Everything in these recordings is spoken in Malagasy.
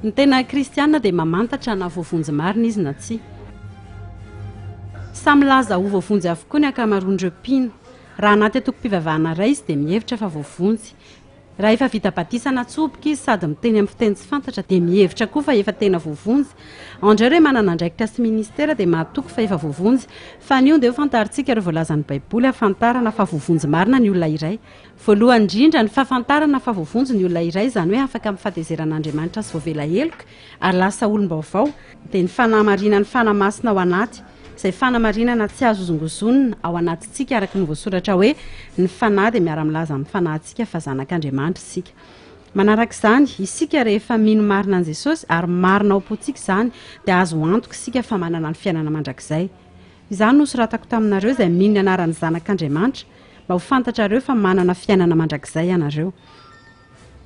Ny tena kristiana dia mamantatra na voavonjy marina izy na tsia. Samy milaza ho voavonjy avokoa ny ankamaroan'ireo mpino. Raha anaty antokom-pivavahana iray izy dia mihevitra fa voavonjy. Raha efa vita batisa natsoboka izy sady miteny amin'ny fiteny tsy fantatra dia mihevitra koa fa efa tena voavonjy. Ao indray ireo manana andraikitra sy ministera dia mahatoky fa efa voavonjy. Fa anio dia ho fantarintsika ireo voalazan'ny Baiboly hahafantarana fa voavonjy marina ny olona iray. Voalohany indrindra, ny fahafantarana fa voavonjy ny olona iray, izany hoe afaka amin'ny fahatezeran'Andriamanitra sy voavela heloka ary lasa olom-baovao, dia ny fanamarinan'ny Fanahy Masina ao anaty, izay fanamarinana tsy azo hozongozonina ao anatintsika araka ny voasoratra hoe, Ny Fanahy dia miara-milaza amin'ny fanahintsika fa zanak'Andriamanitra isika. Manaraka izany, isika rehefa mino marina an'i Jesosy ary marina ao am-pontsika izany, dia azo antoka isika fa manana ny fiainana mandrakizay. Izany no nosoratako taminareo izay mino ny anaran'ny Zanak'Andriamanitra, mba ho fantatrareo fa manana fiainana mandrakizay ianareo.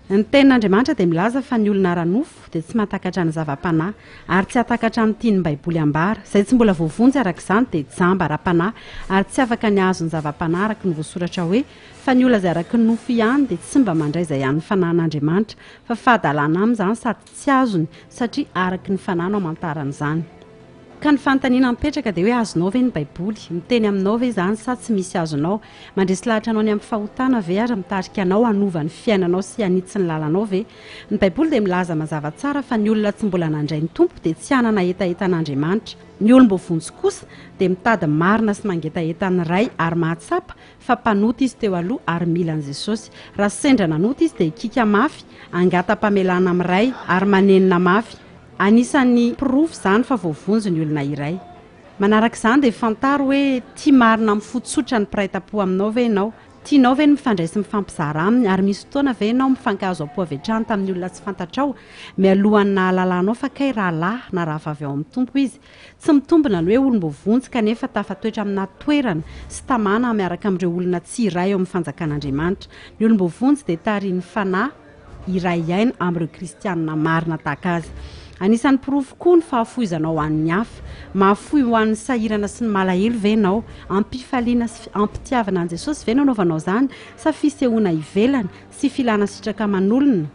Ny Tenin'Andriamanitra dia milaza fa ny olona ara-nofo dia tsy mahatakatra ny zava-panahy, ary tsy hahatakatra ny tian'ny Baiboly ambara. Izay tsy mbola voavonjy araka izany dia jamba ara-panahy, ary tsy afaka ny hahazo ny zava-panahy araka ny voasoratra hoe, Fa ny olona izay araka ny nofo ihany dia tsy mba mandray izay an'ny fanahin'Andriamanitra, fa fahadalana aminy izany sady tsy azony, satria araka ny fanahy no amantarany izany. Ka ny fanontaniana mipetraka dia hoe azonao ve ny baiboly? Miteny aminao ve izany sa tsy misy azonao? Mandresy lahatra anao ny amin'ny fahotana ve ary mitarika anao hanova ny fiainanao sy hanitsy ny lalanao ve? Ny baiboly dia milaza mazava tsara fa ny olona tsy mbola nandray ny Tompo dia tsy hanana hetaheta an'Andriamanitra. Ny olom-boavonjy kosa dia mitady marina sy mangetaheta ny Ray ary mahatsapa fa mpanota izy teo aloha ary mila an'i Jesosy. Raha sendra nanota izy dia hikiaka mafy, hangata-pamelana amin'ny Ray ary manenina mafy. Anisan'ny porofo izany fa voavonjy ny olona iray. Manaraka izany dia fantaro hoe tia marina amin'ny fo tsotra ny mpiray tampo aminao ve ianao? Tianao ve ny mifandray sy mifampizara aminy ary misy fotoana ve ianao mifankahazo am-po avy hatrany tamin'ny olona tsy fantatrao mialohan'ny nahalalanao fa kay rahalahy na rahavavy ao amin'ny Tompo izy? Tsy mitombina ny hoe olom-boavonjy kanefa tafatoetra aminà toerana sy tamana miaraka amin'ireo olona tsy iray ao amin'ny fanjakan'Andriamanitra. Ny olom-boavonjy dia tarihin'ny Fanahy. hiray aina amin'ireo kristianina marina tahaka azy. Anisan'ny porofo koa ny fahafoizanao ho an'ny hafa. Mahafoy ho an'ny sahirana sy ny malahelo ve ianao? Am-pifaliana sy am-pitiavana an'i Jesosy ve no anaovanao izany, sa fisehoana ivelany sy filana sitraka aman'olona?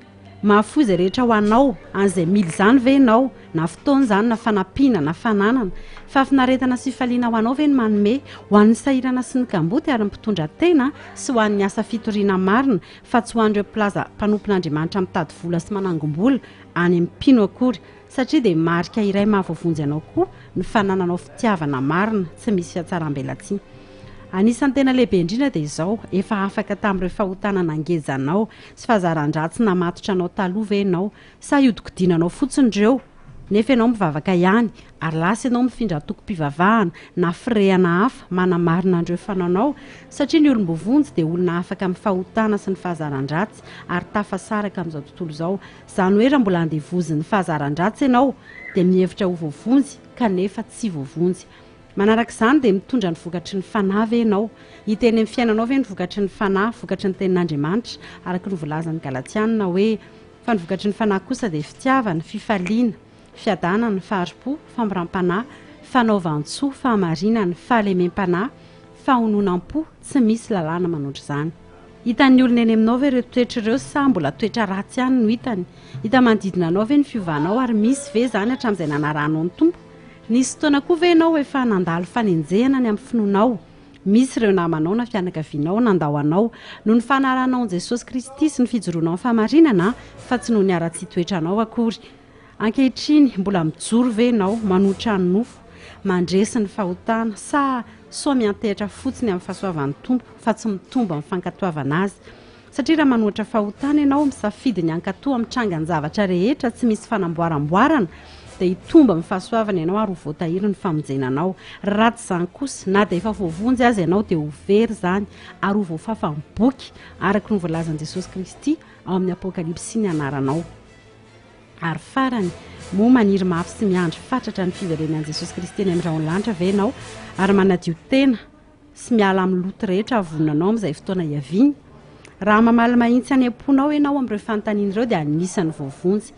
Mahafoy izay rehetra ho anao, an'izay mila izany ve ianao, na fotoana izany, na fanampiana, na fananana? Fahafinaretana sy fifaliana ho anao ve ny manome, ho an'ny sahirana sy ny kamboty ary ny mpitondra tena, sy ho an'ny asa fitoriana marina, fa tsy ho an'ireo mpilaza mpanompon'Andriamanitra mitady vola sy manangom-bola any amin'ny mpino akory, satria dia marika iray mahavoavonjy anao koa ny fanananao fitiavana marina tsy misy fihatsaram-belatsihy. Anisan'ny tena lehibe indrindra dia izao, efa afaka tamin'ireo fahotana nangeja anao sy fahazaran-dratsy namatotra anao taloha ve ianao, sa hiodikodinanao fotsiny ireo? Nefa ianao mivavaka ihany, ary lasa ianao mifindra antokom-pivavahana na firehana hafa manamarina an'ireo fanaonao, satria ny olom-boavonjy dia olona afaka amin'ny fahotana sy ny fahazaran-dratsy ary tafasaraka amin'izao tontolo izao. Izany hoe raha mbola andevozin'ny fahazaran-dratsy ianao dia mihevitra ho voavonjy kanefa tsy voavonjy. Manaraka izany dia mitondra ny vokatry ny Fanahy ve ianao? Hita eny amin'ny fiainanao ve ny vokatry ny Fanahy, vokatry ny Tenin'Andriamanitra, araka ny voalazan'ny Galatiana hoe, Fa ny vokatry ny Fanahy kosa dia fitiavana, fifaliana, fiadanana, fahari-po, famoram-panahy, fanaovan-tsoa, fahamarinana, fahalemem-panahy, fahononam-po, tsy misy lalàna manondro izany. Hitan'ny olona eny aminao ve ireo toetra ireo sa mbola toetra ratsy ihany no hitany? Hita manodidina anao ve ny fiovanao ary misy ve izany hatramin'izay nanarahanao ny Tompo? Nisy fotoana koa ve ianao efa nandalo fanenjehana ny amin'ny finoanao? Misy ireo namanao na fianakavianao nandao anao noho ny fanarahanao an'i Jesosy Kristy sy ny fijoroanao amin'ny fahamarinana fa tsy noho ny haratsian-toetranao akory. Ankehitriny, mbola mijoro ve ianao manohitra ny nofo, mandresy ny fahotana, sa sao miantehitra fotsiny amin'ny fahasoavan'ny Tompo fa tsy mitombo amin'ny fankatoavana Azy? Satria raha manohitra fahotana ianao, misafidy ny hankatò amin'ny trangan-javatra rehetra tsy misy fanamboaramboarana, dia hitombo amin'ny fahasoavana ianao ary ho voatahiry ny famonjena anao. Raha tsy izany kosa, na dia efa voavonjy aza ianao, dia ho very izany ary ho voafafa amin'ny boky, araka ny voalazan'i Jesosy Kristy ao amin'ny Apokalypsy ny anaranao. Ary farany, moa maniry mafy sy miandry fatratra ny fiverenan'i Jesosy Kristy eny amin'ny rahon'ny lanitra ve ianao, ary manadio tena sy miala amin'ny loto rehetra hahavonona anao amin'izay fotoana hiaviany? Raha mamaly mahitsy any am-ponao ianao amin'ireo fanontaniana ireo dia anisan'ny voavonjy.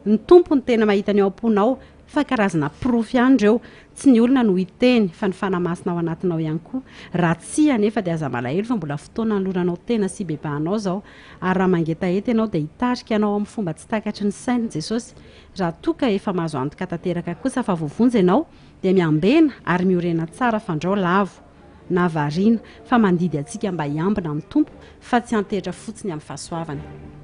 Ny Tompo no tena mahita ny ao am-ponao. Fa karazana porofo ihany ireo. Tsy ny olona no hiteny fa ny Fanahy Masina ao anatinao ihany koa. Raha tsia anefa dia aza malahelo fa mbola fotoana hanoloranao tena sy hibebahanao izao. Ary raha mangetaheta ianao dia hitarika anao amin'ny fomba tsy takatry ny saina Jesosy. Raha toa ka efa mahazo antoka tanteraka kosa fa voavonjy ianao dia miambena ary miorena tsara fandrao lavo na variana fa mandidy antsika mba hiambina amin'ny Tompo fa tsy hiantehitra fotsiny amin'ny fahasoavany.